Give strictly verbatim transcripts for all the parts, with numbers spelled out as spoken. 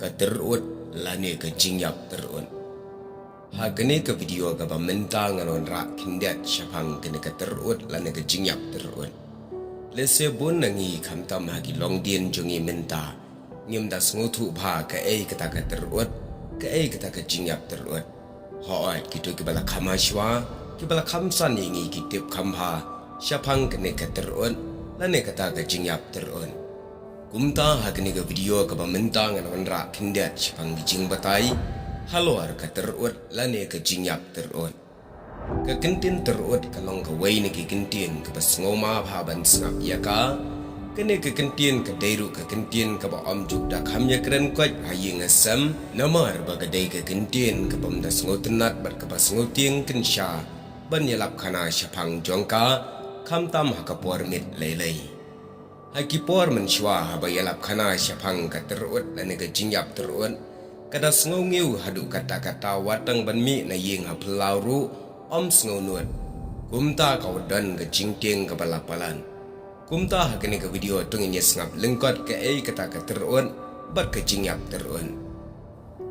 Ka tyrut lane ka jingïap tyrut. Ha kane ka video kaba mynta ngan wanrah khyndiat shaphang kane ka tyrut lane ka jingïap tyrut. Lehse bun na ngi khamtam ha ki longdien jong ngi mynta ngim da sngewthuh bha kaei kata ka tyrut, kaei kata ka jingïap tyrut. Hooid, kito kiba la kham hashwa, kiba la kham san ïa ngi ki tip kham bha shaphang kane ka tyrut lane kata ka jingïap tyrut. Kumta ha kane ka video kaba mynta ngan wanrah khyndiat shaphang ki jingbatai halor ka tyrut lane ka jingïap tyrut. Ka kyntien tyrut ka long kawei na ki kyntien kaba sngewma bha ban sngap ïa ka. Kane ka kyntien ka dei ruh ka kyntien kaba ym ju da kham ïakren koit ha ïing ha sem, namar ba ka dei ka kyntien kaba ym da sngewtynnat bad kaba sngewtieng kynsha ban ïalap khana shaphang jong ka, khamtam ha ka por miet lei lei. Ha ki por mynshuwa haba ïalap khana shaphang ka tyrut lane ka jingïap tyrut, ka da sngew ngiew haduh katta katta, wat tang ban mih na ïing ha phyllaw ruh ym sngew nud. Kumta ka wa don ka jingtieng kaba la palat. Kumta ha kane ka video to ngin ïa sngap lyngkot kaei kata ka tyrut bad ka jingïap tyrut.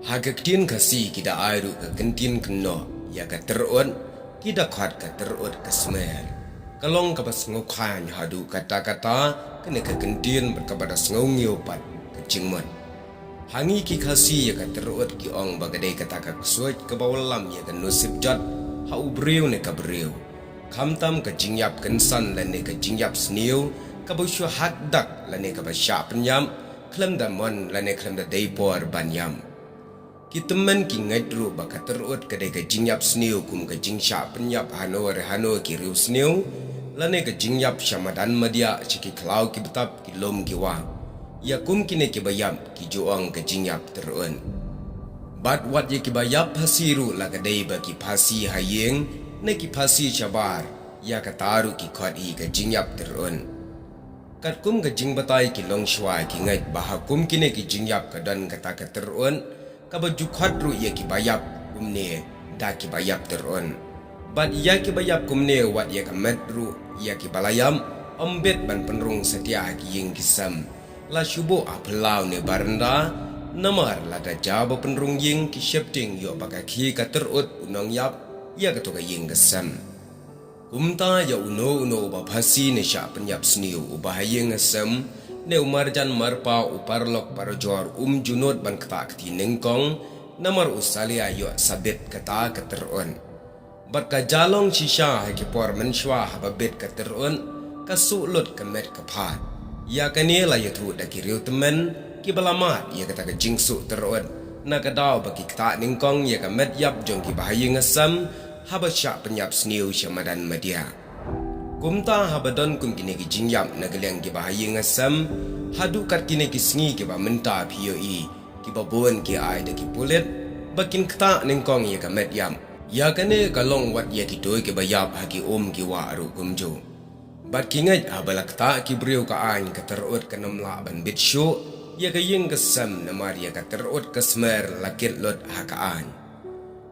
Ha ka ktien Khasi ki da ai ruh ka kyntien kynnoh ïa ka tyrut, ki da khot ka tyrut ka smer. Ka long kaba sngewkhlaiñ haduh katta katta kane ka kyntien bad kaba da sngew ngiew pat ka jingmut. Ha ngi ki Khasi ïa ka tyrut ki ong ba ka dei kata ka ksuid kaba wallam ïa ka nusip jot ha u briew ne ka briew. Khamtam ka jingïap kynsan lane ka jingïap sniew kaba shu hak dak lane kaba shah pynïap khlem da mon lane khlem da dei por ban ïap. Ki tymmen ki ngeit ruh ba ka tyrut ka dei ka jingïap sniew kum ka jingshah pynïap hano re hano ki riew sniew, lane ka jingïap sha madan madiah, sha ki khlaw ki btap, ki lum ki wah. Ïa kum kine kiba ïap ki ju ong ka jingïap tyrut. Bad wat ïa kiba ïap phasi ruh, la ka dei ba ki phasi ha ïing ne ki phasi shabar, ïa kata ruh ki khot hi ka jingïap tyrut. Katkum ka jingbatai ki longshuwa ki ngeit ba ha kum kine ki jingïap ka don kata ka tyrut, kaba ju khot ruh ïa kiba ïap kumne da kiba ïap tyrut. Bad ïa kiba ïap kumne wat ïa ka met ruh ïa kiba la ïap ym bit ban pynrung satia ha ki ïing ki sem, la shu buh ha phyllaw ne baranda, namar lada jia ba pynrung ïing ki sheptieng ïoh ba ka khie ka tyrut u nongïap ïa kato ka ïing ka sem. Kumta ïa uno uno uba phasi ne shah pynïap sniew, uba ha ïing ha sem ne u marjan marpa, u paralok parajor, um ju nud ban ktah kti nyngkong, namar u salia ïoh sa bit kata ka tyrut. Bad ka jia long shisha ha ki por mynshuwa haba bit ka tyrut, ka suh lut ka met ka phad. Ïa kane la ïathuh da ki riewtymmen kiba la mad ïa kata ka jingsuh tyrut, na ka daw ba ki ktah nyngkong ïa ka met ïap jong kiba ha ïing ha sem haba shah pynïap sniew sha madan madiah. Kumta haba don kum kine ki jingïap na ka liang kiba ha ïing ha sem, haduh kat kine ki sngi kiba mynta phi ïohi kiba bun ki ai da ki pulit ba kin ktah nyngkong ïa ka met ïap. Ïa kane ka long wat ïa kito kiba ïap ha ki um ki wah ruh kumjuh. Bad ki ngeit haba la ktah ki briew ka aiñ, ka tyrut kan ym lah ban bit shuh ïa ka ïing ka sem, namar ïa ka tyrut ka smer la kit lut ha ka aiñ.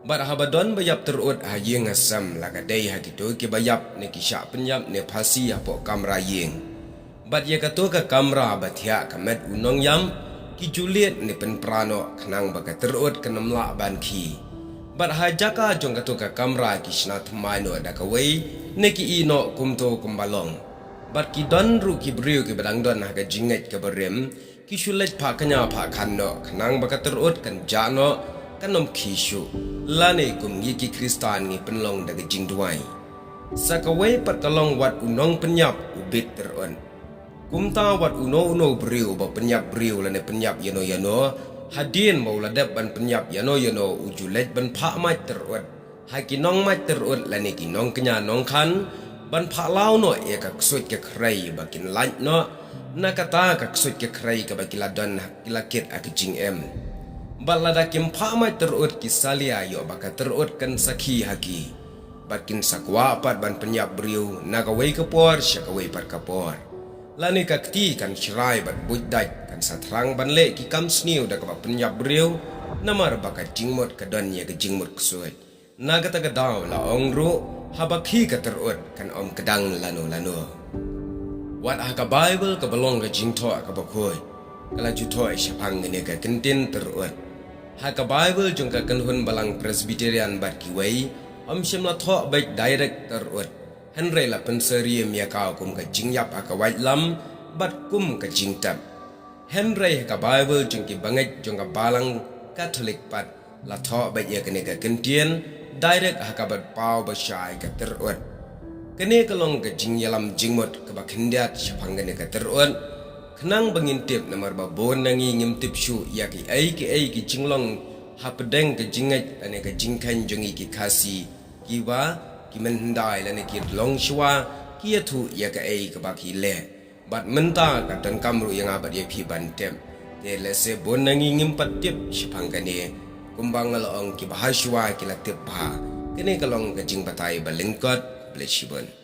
Bad haba don ba ïap tyrut ha ïing ha sem, la ka dei ha kito kiba ïap ne ki shah pynïap ne phasi hapoh kamra ïing. Bad ïa kato ka kamra ba thiah ka met u nongïap, ki ju lied ne pynpra noh khnang ba ka tyrut kan ym lah ban khie. Bad ha jaka jong kato ka kamra ki shna thymmai noh da kawei ne ki ïeh noh kumto kumba long. Bad ki don ruh ki briew kiba dang don ha ka jingngeit kaba rim, ki shu leit phah kñia phah khan noh khnang ba ka tyrut kan jah noh, kan ym khie shuh. Lane kum ngi ki Khristan ngi pynlong da ka jingduwai. Sa kawei pat ka long wat u nongpynïap u bit tyrut. Kumta wat uno uno u briew uba pynïap briew lane pynïap ïano ïano, hadien ba u la dep ban pynïap ïano ïano, u ju leit ban phah mait tyrut ha ki nongmait tyrut lane ki nongkñia nongkhan, ban phah law noh ïa ka ksuid ka khrei ba kin lait noh na kata ka ksuid ka khrei kaba ki la don, ki la kit ha ka jingim. Bad lada kim phah mait tyrut, ki salia ïoh ba ka tyrut kan sa khie ha ki. Bad kin sa kwah pat ban pynïap briew na kawei ka por sha kawei pat ka por. Lane ka kti kan shrai bad buit dait, kan sa thrang ban leh ki kam sniew da kaba pynïap briew, namar ba ka jingmut ka don ïa ka jingmut ksuid. Na kata ka daw la ong ruh, haba khie ka tyrut kan ym kdang lano lano. Wat ha ka Baibl kaba long ka jingthoh kaba khuid, ka la ju thoh shaphang kane ka kyntien tyrut. Ha ka Baibl jong ka kynhun balang Presbyterian bad kiwei, ym shym la thoh beit direct tyrut. Hynrei la pynsyriem ïa ka kum ka jingïap ha ka waitlam, bad kum ka jingtep. Hynrei ha ka Baibl jong ki bangeit jong ka balang Katholik pat, la thoh beit ïa kane ka kyntien direct ha kaba paw ba shai ka tyrut. Kane ka long ka jingïalam jingmut kaba khyndiat shaphang kane ka tyrut. Khnang ba ngin tip, namar ba bun na ngi ngim tip shuh ïa kiei kiei ki jinglong hapdeng ka jingngeit lane ka jingkheiñ jong ngi ki Khasi, kiba ki mynhyndai lane ki longshuwa ki ïathuh ïa kaei kaba ki leh. Bad mynta ka donkam ruh ïa nga bad ïa phi ban tip. Te lehse bun na ngi ngim pat tip shaphang kane. Kumba nga la ong, kiba hashuwa ki la tip bha. Kane ka long ka jingbatai ba lyngkot. Khublei shibun.